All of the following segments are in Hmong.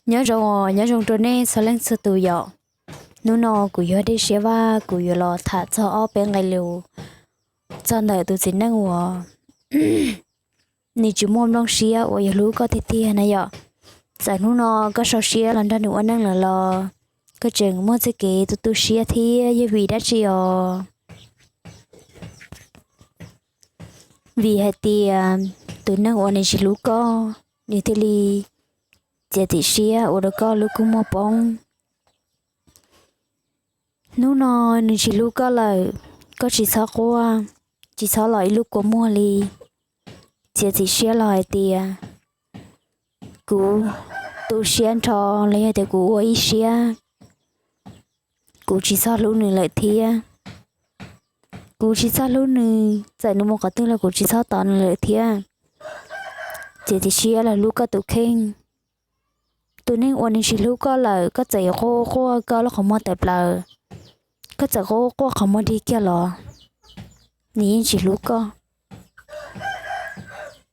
Nyob zoo, nyob zoo rau nej txhua leej txhua tus yom. Hnub no kuv Yuav Dej Siab Vaj kuv yuav los tham txog ob peb nqe lus txog ntawm tus txiv neej uas nws tsis muaj nplooj siab uas yog hlub koj tiag tiag na yom. Txawm hnub no koj sau siab los nrog nws ua neej lawm los koj tseem muaj txoj kev tu tu siab thiab yog vim dab tsi os? Vim hais tias tus neeg uas nws tsis hlub koj, nws thiaj li txiav txim siab ua rau koj lub kua muag poob. Hnub no nws tsis hlub koj lawm, koj tsis txhob quaj, tsis txhob los ib lub kua muag li. Txiav txim siab los hais tias, kuv tu siab nrho los yog tias kuv ua ib siab, kuv tsis txhob hlub nws lawm thiab. Kuv tsis txhob hlub nws, txawm nws mus qhov twg los kuv tsis txhob tos nws lawm thiab. Txiav txim siab los hlub koj tus kheej. Tus neeg uas nws tsis hlub koj lawm, koj txawm yuav quaj quaj koj lub qhov muag tawm plaws, koj txawm quaj quaj qhov muag dig kiag los, nws yeej tsis hlub koj.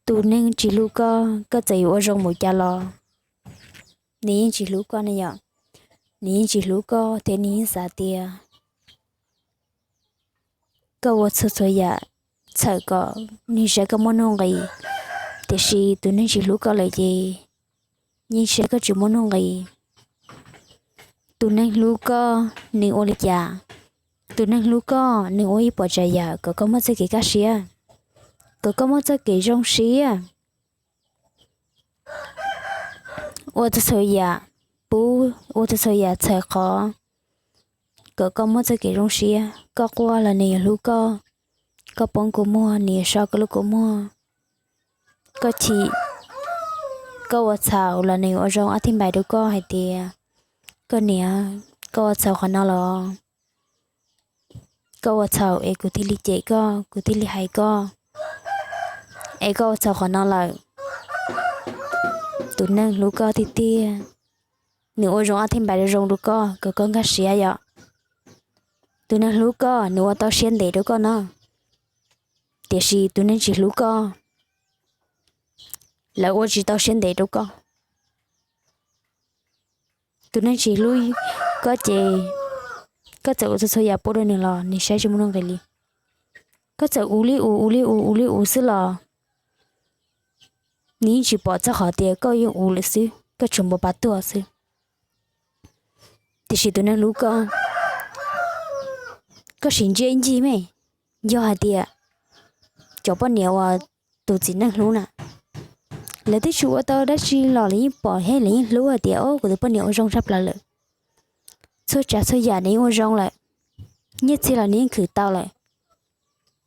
Tus neeg tsis hlub koj, koj txawm yuav ua zoo npaum cas los nws yeej tsis hlub koj ne yom. Nws yeej tsis hlub koj thiab nws yeej xav tias koj ua txhua txhua yam txhawm kom nws saib koj muaj nuj nqis. Tiam sis tus neeg tsis hlub koj lawm ces yeej saib koj tsis muaj nuj nqis. Tus neeg hlub koj nws ua li cas? Tus neeg hlub koj nws ua ib puas tsav yam kom koj muaj txoj kev kaj siab, kom koj muaj txoj kev zoo siab. Ua txhua txhua yam, pub ua txhua txhua yam txhawm qhov kom koj muaj txoj kev zoo siab. Koj quaj los nws yuav hlub koj, koj poob kua muag nws yuav so koj lub kua muag, koj chim, koj ua txhaum los nws yuav ua zoo ob thib npais rau koj hais tias, koj niam, koj ua txhaum qhov no los, koj ua txhaum es kuv thiaj li cem koj, kuv thiaj li hais koj, es koj ua txhaum qhov no lawm. Tus neeg hlub koj tiag tiag, nws ua zoo ob thib npais zoo rau koj kom koj nkag siab yom. Tus neeg hlub koj nws ua tau siab ntev rau koj no, tiam sis tus neeg tsis hlub koj, lawv ua tsis tau siab ntev rau koj. Tus neeg tsis hlub koj ces koj txawm ua txhua txhua yam pub rau nws los nws saib tsis muaj nuj nqis li. Koj txawm ua li ua ua li ua ua li ua xwb los nws yeej tsis pom txog qhov tias koj yeej ua lawm xwb, koj tsuas npau pa tuag xwb. Tiam sis tus neeg hlub koj, koj sim ntsia ib ncig me, yog hais tias cov poj niam uas tus txiv neej hlub na, lawv twb tsis ua tau dab tsi los lawv yeej pom thiab lawv yeej hlub hais tias, o, kuv tus poj niam ua zoo tshaj plaws lawm. Txhua tsav txhua yam nws yeej ua zoo lawm, nyiaj txiag los nws yeej khwv tau lawm.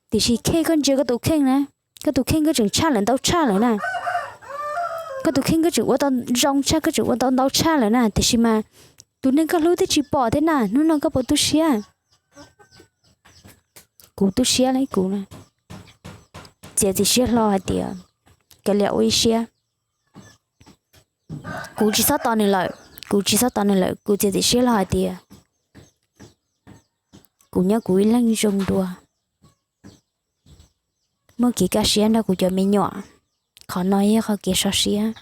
Tiam sis kheej koj ntsia koj tus kheej na, koj tus kheej koj tseem tshaj lawm ntau tshaj lawm na. Koj tus kheej koj tseem ua tau zoo tshaj, koj tseem ua tau ntau tshaj lawm na, tiam sis mas tus neeg koj hlub twb tsis pom thiab na, hnub no koj puas tu siab? Kuv tu siab li kuv na. Txiav txim siab hlo hais tias, kav liam ua ib siab, kuv tsis txhob tos nws lawm, kuv tsis txhob tos nws lawm, kuv txiav txim siab hlo hais tias kuv nyob kuv ib leeg zoo dua, muaj kev kaj siab nrog kuv cov me nyuam. Qhov no yog qhov kev so siab,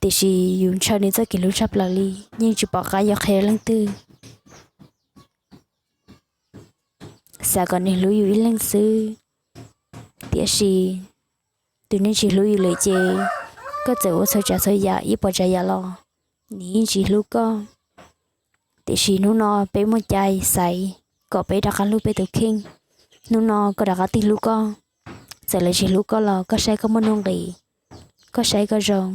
tiam sis yus ntshaw nws txoj kev hlub tshaj plaws li, yeej tsis pom qab yuav qhia leej twg. Xav kom nws hlub yus ib leeg xwb, tiam sis tus neeg tsis hlub yus lawm ces koj txawm ua txhua tsav txhua yam ib puas tsav yam los nws yeej tsis hlub koj. Tiam sis hnub no peb muaj cai xaiv kom peb rov qab hlub peb tus kheej. Hnub no koj rov qab tig hlub koj, txawm lawv tsis hlub koj los koj saib koj muaj nuj nqis, koj saib koj zoo.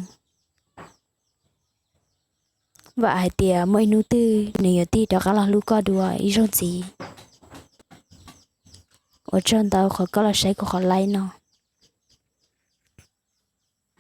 Vam hais tias muaj ib hnub twg nws yuav tig rov qab los hlub koj dua ib zaug ntxiv. Ua tsaug ntau qhov koj los saib kuv qhov live no.